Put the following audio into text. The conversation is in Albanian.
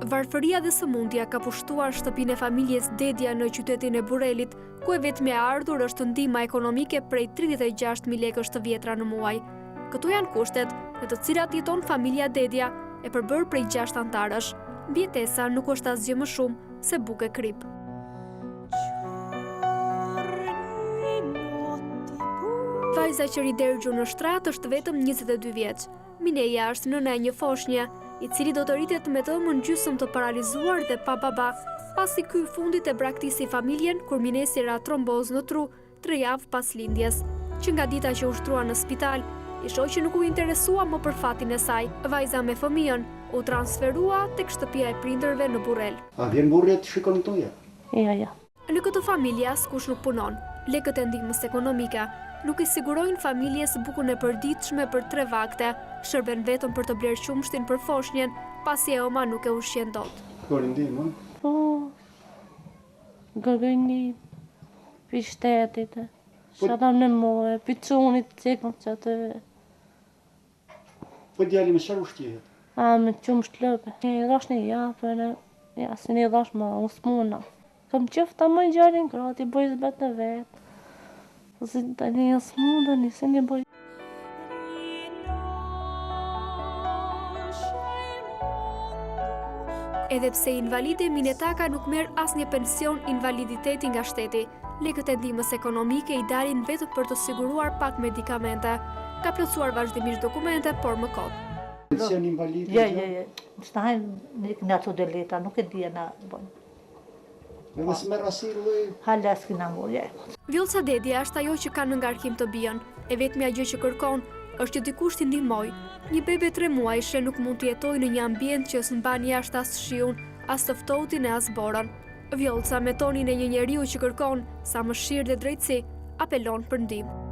Varfëria dhe sëmundja ka pushtuar shtëpinë e familjes Dedja në qytetin e Burrelit, ku e vetmja e ardhur është ndihma ekonomike prej 36.000 lekësh të vjetra në muaj. Këto janë kushtet në të cilat jeton familja Dedja, e përbërë prej 6 anëtarësh. Mbijetesa nuk është asgjë më shumë se bukë e kripë. Vajza që rri dergjur në shtrat është vetëm 22 vjeç. Mineja është nëna e një foshnje, i cili do të rritet me të ëmën gjysmë të paralizuar dhe pa baba, pasi ky i fundit e braktisi familjen kur Minesë i ra trombozë në tru tre javë pas lindjes. Që nga dita që u shtrua në spital, i shoqi nuk u interesua më për fatin e saj. Vajza me fëmijën u transferua tek shtëpia e prindërve në Burrel. A vjen burri të shikon këtu jo? Jo, jo. Në këtë familje askush nuk punon. Lekët e ndihmës ekonomike nuk i sigurojnë familjes bukën e përditshme për tre vakte, shërben vetëm për të blerë qumështin për foshnjen, pasi e ëma nuk e ushqen dot. Kërkoni ndihmë, ë? Po. Kërkoj ndihmë. Pi shtetit. Po Sa në moe, pi çunit që kam që atë. Po djali me çfarë ushqehet? A, me qumësht lope. I dhash një javë, në, ja, si një dhash ma, u smuna. Kam qef ta maj djalin krah, t'i bëj zbet në vetë. Si tani e smuna, një si një bëj. Edhe pse invalide, Mine Taka nuk merr asnjë pension invaliditeti nga shteti. Lekët e ndihmës ekonomike i dalin vetëm për të siguruar pak medikamente. Ka plotësuar vazhdimisht dokumente, por më kot. Pension invalidi? Jo, jo, jo. S'na hajnë ato dhe letra, nuk e di na bojnë. Edhe s'merr asnjë lloj? Hala s'kina marrë, jo. Vjollca Dedja është ajo që ka në ngarkim të bijën. E vetmja gjë që kërkon, është që dikush t'i ndihmojë. Një bebe tremuajshe nuk mund të jetojë në një ambient që s'mban jashtë as shiun, as të ftohtin e as borën. Vjollca me tonin e një njeriu që kërkon sa mëshirë dhe drejtësi, apelon për ndihmë.